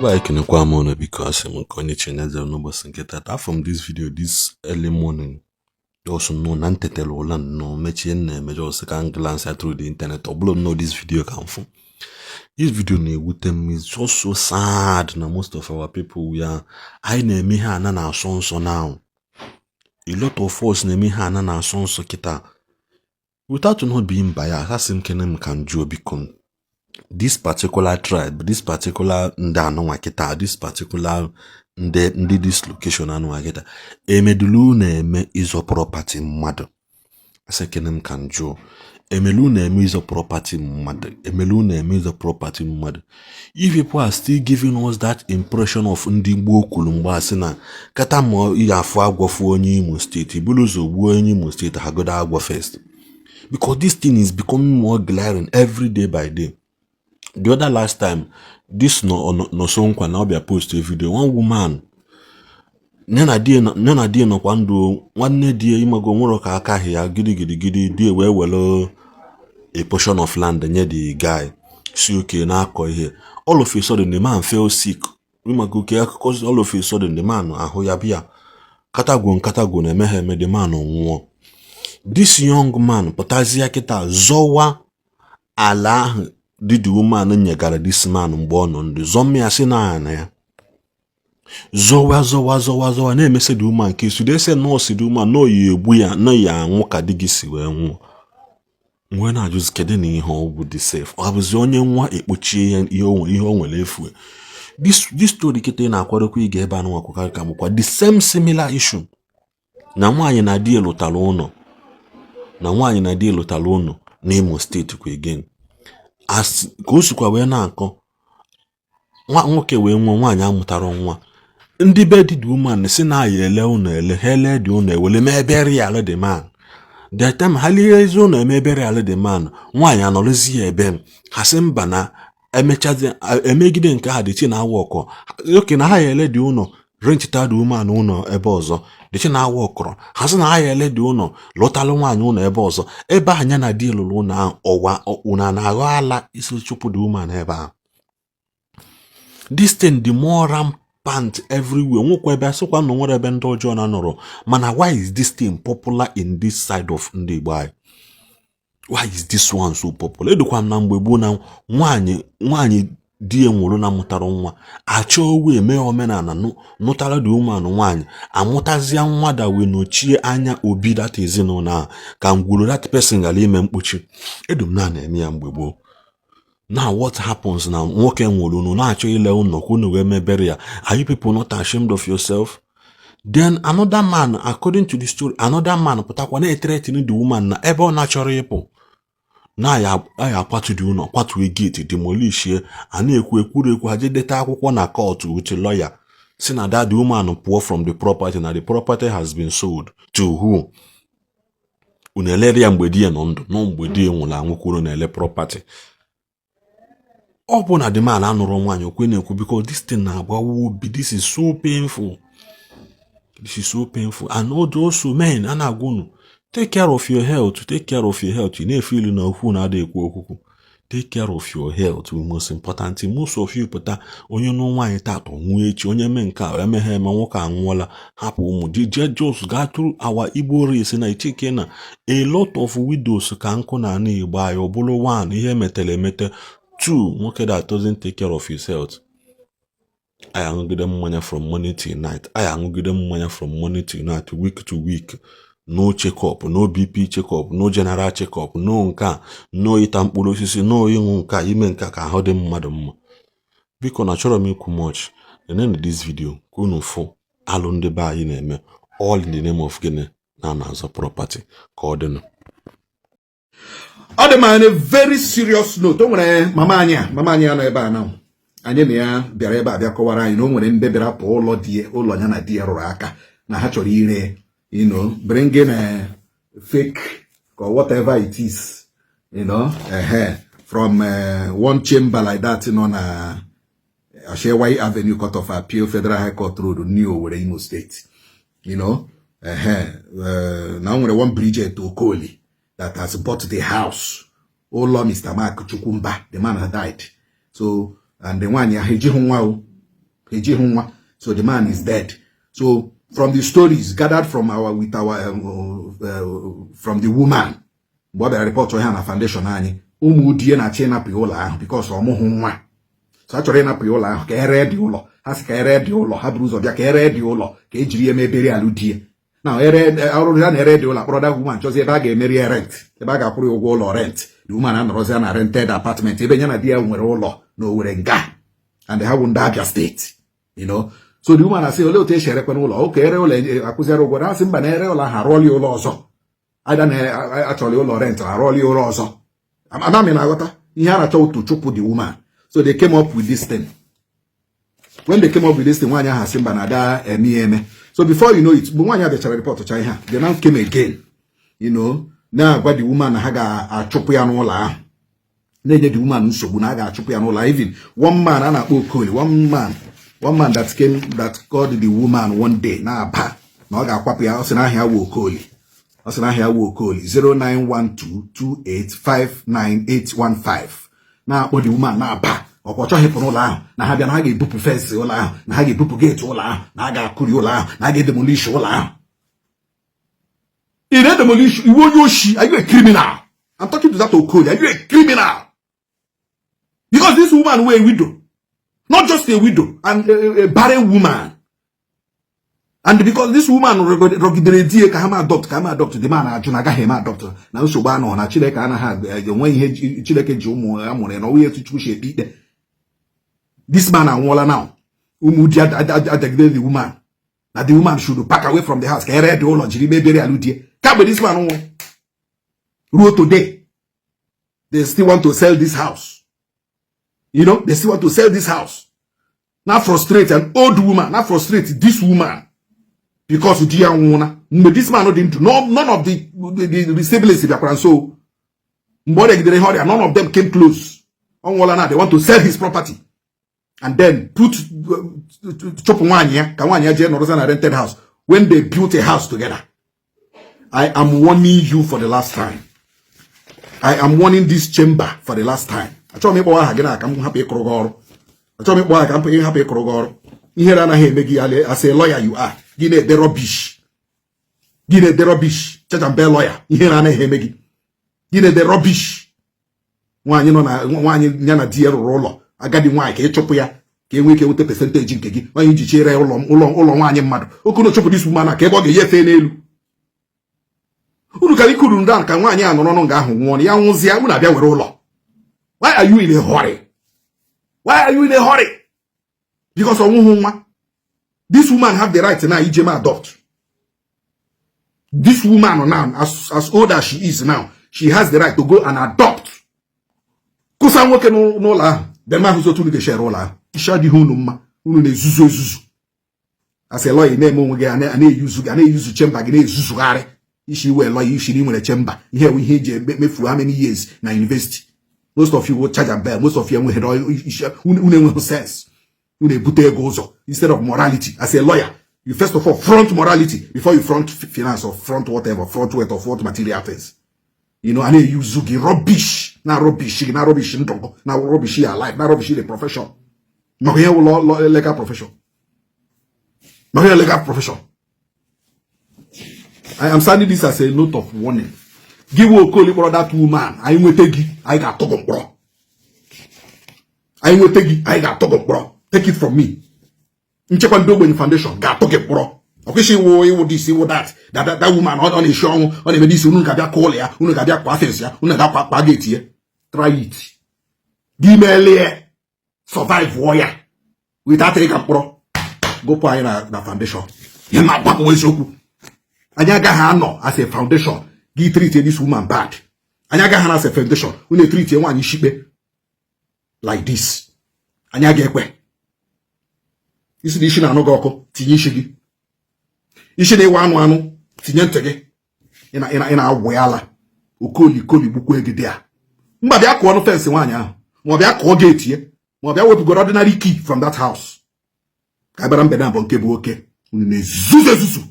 Be anyị, kenekwa m unu. Biko, asị m nke onye chinyezere n'ụbọchị nke tata. Afọ m this video this early morning, just nnọọ na ntetara ụla nnọọ, mechie nna eme, just ka m glance through the internet, ọ bụrụ nnọọ this video ka m fụ. This video na-ewute m. It's just so sad na most of our people, we are, anyị na-eme ihe ana na-asọ nsọ now. A lot of us na-eme ihe ana na-asọ nsọ kịta without not being biased. Asị m kene m ka m jụọ, biko, this particular tribe, this particular ndị anụnwa kịta, this particular ndị this location anụnwa kịta, emedulu na-eme ịzọ property mmadụ? Asị kene m ka m jụọ, emelu na-eme ịzọ property mmadụ? Emelu na-eme ịzọ property mmadụ? If people are still giving us that impression of ndị gboo kwuru mgbe a sị na kata ma ị afụ agwọ fụ onye Imo Steeti, buru ụzọ gbuo onye Imo Steeti, ha godo agwọ first, because this thing is becoming more glaring every day by day. The other last time, this no no nkwa na ọbịa post a video, one woman ya na di nọkwa ndụ, nwanne di ya, imago, nwere ka aka ahụ ya gidi gidi, di wee were a portion of land nye the guy, si oke na-akọ ihe. All of a sudden, the man fell sick. Imago ke akụkọ, all of a sudden, the man ahụ ya bịa katagwo nkatagwo na-eme ha eme, the man nwụọ. This young man pụtazie kịta zọwa ala ahụ dị the woman nyegara this man mgbe ọ nọ ndụ, zọm ya, si na ana ya, zọwa zọwa zọwa zọwa, na-emesa the woman ka esu ese nọọsụ, the woman na oyi egbu ya na ya anwụ ka di gị si wee nwụọ. Wee na-ajụzi, kedu na ihe ọ bụ dị sef? Ọ bụzi onye nwa ekpochie ya ihe o nwere efu. This story kịta ị na-akwadokwa ịga ebe a nwa ka bụkwa the same similar issue na nwaanyị na di lụtara ụlọ, na nwaanyị na di lụtara ụlọ n'Imo Steeti kwa again. As ka o sikwa wee na-akọ, nwa nwoke wee nwụọ, nwaanyị amụtara nwa. Ndị be di the woman si na aya ele ụlọ, ele ha ele dị ụlọ, ewele mee burial the man. The time ha lie ezi ụlọ, eme burial the man, nwaanyị anọrọzi ya ebe ha sị mba na emechazi emegide nke ha dị chi na awa ọkọ oke na ha ya ele dị ụlọ, rentita the woman ụlọ ebe ọzọ. Dị chi na awa ọkọrọ, ha sị na ha ya ele dị ụlọ, lụtalụ nwaanyị ụlọ ebe ọzọ, ebe ahụ ya na di lụrụ ụlọ ahụ. Ọwa ụna na-aghọ ala isi chụpụ the woman ebe ahụ. This thing dị more rampant everywhere. Nwekwa ebe asịkwa na nwere ebe ndị ọjọọ na nọrọ, mana why is this thing popular in this side of ndị Igbo anyị? Why is this one so popular? Edokwa m na mgbe gboo na nwaanyị di ya nwụrụ na mụtara nwa, achọọ wee mee omenala, nụtara the woman nwaanyị, amụtazie nwa da wee nochie anya obi that ezinụlọ ahụ, ka ngwuru that person ghara ime mkpuchi. Edum na na-eme ya mgbe gboo. Now what happens na nwoke nwụrụ, unu na-achọ ile ụlọ ka unu wee mebere ya? Are you people not ashamed of yourself? Then another man, according to the story, another man pụtakwa na-ethreaten the woman na ebe ọ na-achọrọ ịpụ na ya akwatu dị ụlọ, kwatue gate, demolishie. A na-ekwu ekwuru ekwu, ha jee deta akwụkwọ na court with lawyer, si na that the woman pụọ from the property, na the property has been sold to who? Unu elere ya mgbe di ya nọ ndụ, nọ mgbe di ya nwụrụ anwụ kwuru na-ele property. Ọ bụ na the man anụrụ nwaanyị okwe na-ekwu, because this thing na-agbawa obi. This is so painful, this is so painful. And also men, a na-agwa unu, take care of your health, take care of your health. Ị na-efe ilu na okwu na-ada ekwu okwukwu. Take care of your health, the most important thing. Most of you pụta, onye nụ nwaanyị taatọ, nwụọ echi. Onye mee nke a, emeghe eme, nwoke anwụọla, hapụ ụmụ dị. Jee just gaa through our Igbo race na icheke na a lot of widows ka nkụ na ana Igbo anyị. Ọ bụrụ one, ihe metere emete; two, nwoke that doesn't take care of his health. Anyị aṅụgide mmanya from morning till night, anyị aṅụgide mmanya from morning till night, week to week, no check-up, no BP check-up, no general check-up, no nke a, no ịta mkpụrụ osisi, no ịṅụ nke a, ime nke a ka ahụ dị mmadụ mma. Biko, na achọrọ m ikwu much. Nenenu this video ka unu fụ alụ ndị be anyị na-eme, all in the name of gịnị na na-azọ property. Ka ọ dịnụ. Ọ dị ma, on a very serious note, o nwere mama anyị a, mama anyị a nọ ebe a na anyị na ya bịara ebe a bịa kọwara anyị na o nwere ndị bịara pụọ ụlọ di ya, ụlọ ya na di ya rụrụ aka, na ha chọrọ ire, bringing a fake or whatever it is, from one chamber like that nọ na Ashewai Avenue, Court of Appeal, Federal High Court Road, New Owerri, Imo State. Na o nwere one Bridget Okoli that has bought the house. Ụlọ Mr. Mark Chukwumba, the man had died. So, and the nwaanyị ahụ ejighị nwa o. Ejighị nwa. So the man is dead. So from the stories gathered from our with our from the woman, mgbe ọ bịara report ha na foundation anyị, ụmụ di ya na-achọ ịnapụ ya ụlọ ahụ because ọ mụghị nwa. So a chọrọ ịnapụ ya ụlọ ahụ ka ere dị ụlọ. Ha sị ka ere dị ụlọ. Ha buru ụzọ bịa ka ere dị ụlọ ka e jiri ya mebere alụ di ya. Na ere ọrụ ya na-ere dị ụlọ, akpọrọ that woman, chọzi ebe a ga-emeri ya rent, ebe a ga-akwụrụ ya ụgwọ ụlọ rent. The woman anọrọzi na rented apartment ebe ya na di ya nwere ụlọ na Owerri nga, and ha bụ ndị Abia State. So the woman asị, olee otu esi erekwe n'ụlọ oke ere ụlọ akwụzịara ụgwọ? Na asị mba, na ere ụlọ ahụ, arụọla ya ụlọ ọzọ. Ada na achọrọ ụlọ rent, arụọla ya ụlọ ọzọ. Amami na-aghọta ihe a na-achọ to chụpụ the woman. So they came up with this thing. When they came up with this thing, nwaanyị ahụ asị mba, na ada eme ya eme. So before you know it, mgbe nwaanyị a bịachara report cha ihe a, they now came again, na-agwa the woman na ha ga-achụpụ ya n'ụlọ ahụ, na-enye the woman nsogbu na a ga-achụpụ ya n'ụlọ. Even one man a na-akpọ Okoli, one man that came, that called the woman one day, na-aba na ọ ga-akwapụ ya. Ọ sị na aha ya wụ Okoli. Ọ sị na aha ya wụ Okoli, 09122859815, na-akpọ the woman, na-aba ọkwa chọghị ịpụ n'ụlọ ahụ, na ha bịa na ha ga-ebupụ fence ụlọ ahụ, na ha ga-ebupụ gate ụlọ ahụ, na ha ga-akụri ụlọ ahụ, na ha ga-edemolish ụlọ ahụ. Ị na-edemolish iwu onye oshi? Are you a criminal? I'm talking to that Okoli. Are you a criminal? Because this woman were a widow, not just a widow, and a barren woman. And because this woman rọgidere di ya ka ha ma adopt, ka ha ma adopt, the man ajụ na agaghị eme adopt, na nsogbu anọ, na Chineke anaghị enwe ihe Chineke ji ụmụ ya mụrụ ya na ọnwụ etu Chukwu si ekpe ikpe. This man anwụọla now. Ụmụ di adagide the woman na the woman should pack away from the house ka ere dị ụlọ jiri mebiere alụ die. Kamgbe this man nwụrụ ruo today, they still want to sell this house. They still want to sell this house. Na frustrate an old woman, na frustrate this woman because di ya nwụna. Mgbe this man dị ndụ, none of the siblings bịakwara nso. Mgbe ọ rịagidere ihe ọrịa, none of them came close. Ọ nwụọla na they want to sell his property and then put chụpụ nwaanyị ya ka nwaanyị ya jee nọrọza na rented house when they built a house together. I am warning you for the last time. I am warning this chamber for the last time. Achọghị m ịkpọwa aha gị na ka m hapụ ịkụrụ gị ọrụ. Achọghị m ịkpọ aha ka m hapụ ịkụrụ gị ọrụ. Ihere anaghị eme gị? As a lawyer you are, gị na-ede rubbish, gị na-ede rubbish. Chachambe lawyer, ihere anaghị eme gị? Gị na-ede rubbish. Nwaanyị nọ na nwaanyị ya na di ya rụrụ ụlọ, agadi nwaanyị, ka ịchụpụ ya ka e nwee ike nweta percentage nke gị. Nwaanyị ji chere ụlọ ụlọ ụlọ nwaanyị mmadụ okunu chụpụ this woman ka ebe ọ ga-enyefe n'elu unu kara ikuru ndị ka nwaanyị a nọrọ nụ nga ahụ nwụọ ya, nwụzie, unu abịa were ụlọ. Why are you in a hurry? Why are you in a hurry? Because ọnwụhụ nwa. This woman have the right now ije ma adopt. This woman now, as old as she is now, she has the right to go and adopt. Kụsa nwoke n'ụlọ ahụ, then ahụzi otu unu ga-eshere ụlọ ahụ. Isi adịghị unu mma. Unu na-ezuzu ezuzu. As a lawyer, na-eme onwe gị a na-eyuzu gị, a na-eyuzu chamber gị, na-ezuzugharị isi wee lawyer isi na ị nwere chamber. Ihe ewe ihe eji emefu how many years na university? Most of you will charge a bell. Most of you enweghị, unu enweghị sense. Unu ebute ego ụzọ instead of morality. As a lawyer, you first of all front morality before you front finance or front whatever, front wealth or front material things. A na-eyuzu gị rubbish, na rubbish gị, na rubbish ndụ, na rubbish your life, na rubbish the profession. Maka ihe wụ legal profession, maka ihe legal profession. I am sending this as a note of warning. Gị nwe Okoli kpọrọ that woman, anyị nweta gị, anyị ga-atụ gị mkpọrọ. Anyị nweta gị, anyị ga-atụ gị mkpọrọ. Take it from me. Nchekwa Ndị Ogbenye Foundation ga-atụ gị mkpọrọ. Ọkwụsị iwu iwu this, iwu that that that woman ọ na-eshi ọnwụ, ọ na-eme this. Unu ga-abịa kụọ ụlọ ya, unu ga-abịa kwa fence ya, unu ga-akwa kwa gate ya. Try it. Gị melie survive wụọ ya without ịga mkpọrọ, gụpụ anyị na foundation. Ihe na-agbapụ eziokwu, anyị agaghị anọ as a foundation gị treat this woman bad. Anyị agaghị anọ as a foundation unu treat nwaanyị ishikpe like this. Anyị agaghị ekwe. Isi na isi na-anụ gị ọkụ, tinye isi gị. Isi na ịwa anụ anụ, tinye ntị gị. Ị na-agwụ ya ala. Okoli koli gbukwa gị dị a mba. Bịa kụọ ọnụ fence nwaanyị ahụ, ma ọ bịa kụọ gate ya, ma ọ bịa wepụgoro ordinary key from that house, ka gbara mbe na abụ nke bụ oke. Unu na-ezuzu ezuzu.